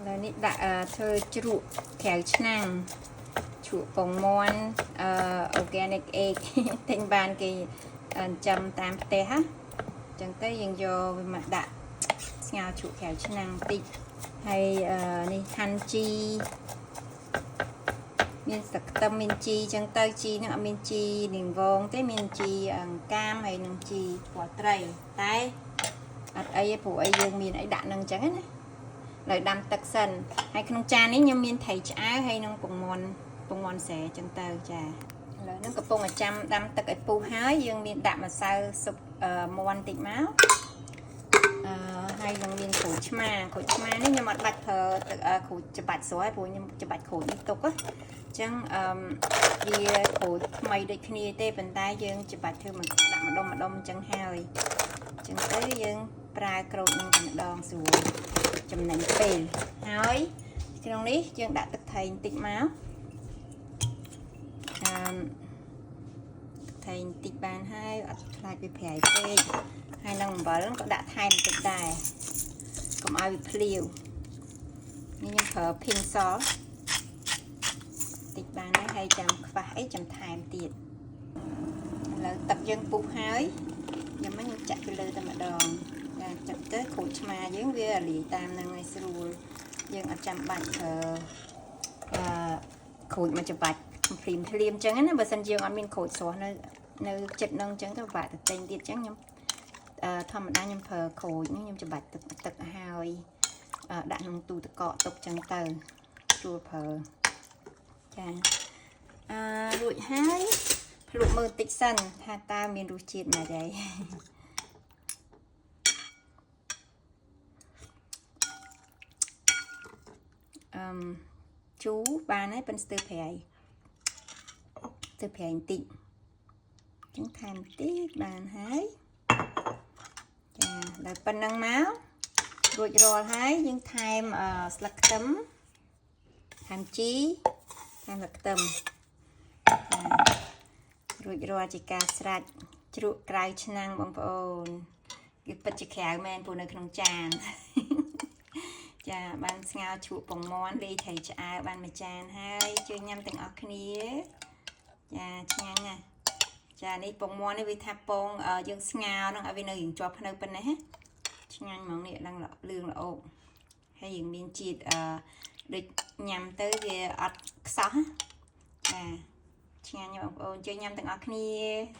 ឥឡូវនេះដាក់ធ្វើជ្រក់ក្រៅឆ្នាំងជ្រក់ពងមាន់organic egg ទិញបានគេចិញ្ចឹមតាមផ្ទះណាអញ្ចឹងទៅយើងយកវាមកដាក់ស្ងោរជ្រក់ក្រៅឆ្នាំងបន្តិចហើយនេះហាន់ជីមានស្លឹកខ្ទឹមមានជីអញ្ចឹងទៅជីហ្នឹងអត់មានជីនាងវងទេមានជីអង្កាមហើយនិងជីពណ៌ត្រីតែអត់អីទេព្រោះអីយើងមានអីដាក់នឹងអញ្ចឹងណា នៅដាំទឹកសិនហើយក្នុងចាននេះខ្ញុំមានត្រីឆ្អើរហើយនិងពងមាន់ពងមាន់ស្រែអញ្ចឹងទៅចាឥឡូវហ្នឹងកំពុងតែចាំដាំទឹកឲ្យពុះហើយយើងមានដាក់ម្សៅស៊ុបមាន់តិចមកហើយនឹងមានក្រូចឆ្មាក្រូចឆ្មានេះខ្ញុំអត់បាច់ប្រើទឹកក្រូចច្បាច់ស្រោះព្រោះខ្ញុំច្បាច់ក្រូចនេះទុកណាអញ្ចឹងអឺវាក្រូចថ្មីដូចគ្នាទេប៉ុន្តែយើងច្បាច់ធ្វើមកដាក់ម្ដុំម្ដុំអញ្ចឹងហើយអញ្ចឹងទៅយើងប្រើក្រូចនឹងតែម្ដងស្រួល ចំណេញពេលហើយក្នុងនេះយើងដាក់ទឹកត្រីបន្តិចមកអឺទឹកត្រីបន្តិចបានហើយអត់ខ្លាចវាប្រៃពេកហើយនឹងអំបិលក៏ដាក់ថែមបន្តិចដែរកុំឲ្យវាភ្លាវនេះខ្ញុំប្រើ pink salt តិចបានហើយហើយចាំខ្វះអីចាំថែមទៀតឥឡូវទឹកយើងពុះហើយខ្ញុំមកខ្ញុំចាក់ពីលើតែម្ដងចាចាប់ទៅក្រូចឆ្មាយើងវាលាយតាមនឹងឲ្យស្រួលយើងអត់ចាំបាច់ប្រើអឺក្រូចមកច្បាច់ភ្លាមភ្លាមអញ្ចឹងណាបើសិនយើងអត់មានក្រូចស្រស់នៅនៅចិត្តនឹងអញ្ចឹងទៅពិបាកទៅទិញទៀតអញ្ចឹងខ្ញុំធម្មតាខ្ញុំប្រើក្រូចនេះខ្ញុំច្បាច់ទឹកទឹកហើយដាក់ក្នុងទូទឹកកកទុកអញ្ចឹងទៅស្រួលប្រើចារួចហើយភ្លក់មើលតិចសិនថាតើមានរសជាតិម៉េចហើយ អឺមជូរបានហើយប៉ុន្តែស្ទើរប្រៃស្ទើរប្រៃបន្តិចអញ្ចឹងថែមបន្តិចបានហើយចាដល់ប៉ុណ្្នឹងមករួចរាល់ហើយយើងថែមស្លឹកខ្ទឹមថែមជីថែមស្លឹកខ្ទឹមចារួចរាល់ជាការស្រេចជ្រក់ក្រៅឆ្នាំងបងប្អូនគឺពិតជាក្រៅមែនព្រោះនៅក្នុងចាន ចាបានស្ងោរជ្រក់ពងមាន់លាយត្រីឆ្អើរបានមួយចានហើយជួយញ៉ាំទាំងអស់គ្នាចាឆ្ងាញ់ណាស់ចានេះពងមាន់នេះវាថាពងយើងស្ងោរហ្នឹងឲ្យវានៅរៀងជាប់ភ្នៅប៉ុណ្ណេះឆ្ងាញ់ហ្មងនេះឡើងលឿងល្អោកហើយយើងមានជាតិដូចញ៉ាំទៅវាអត់ខ្សោះចាឆ្ងាញ់បងប្អូនជួយញ៉ាំទាំងអស់គ្នា។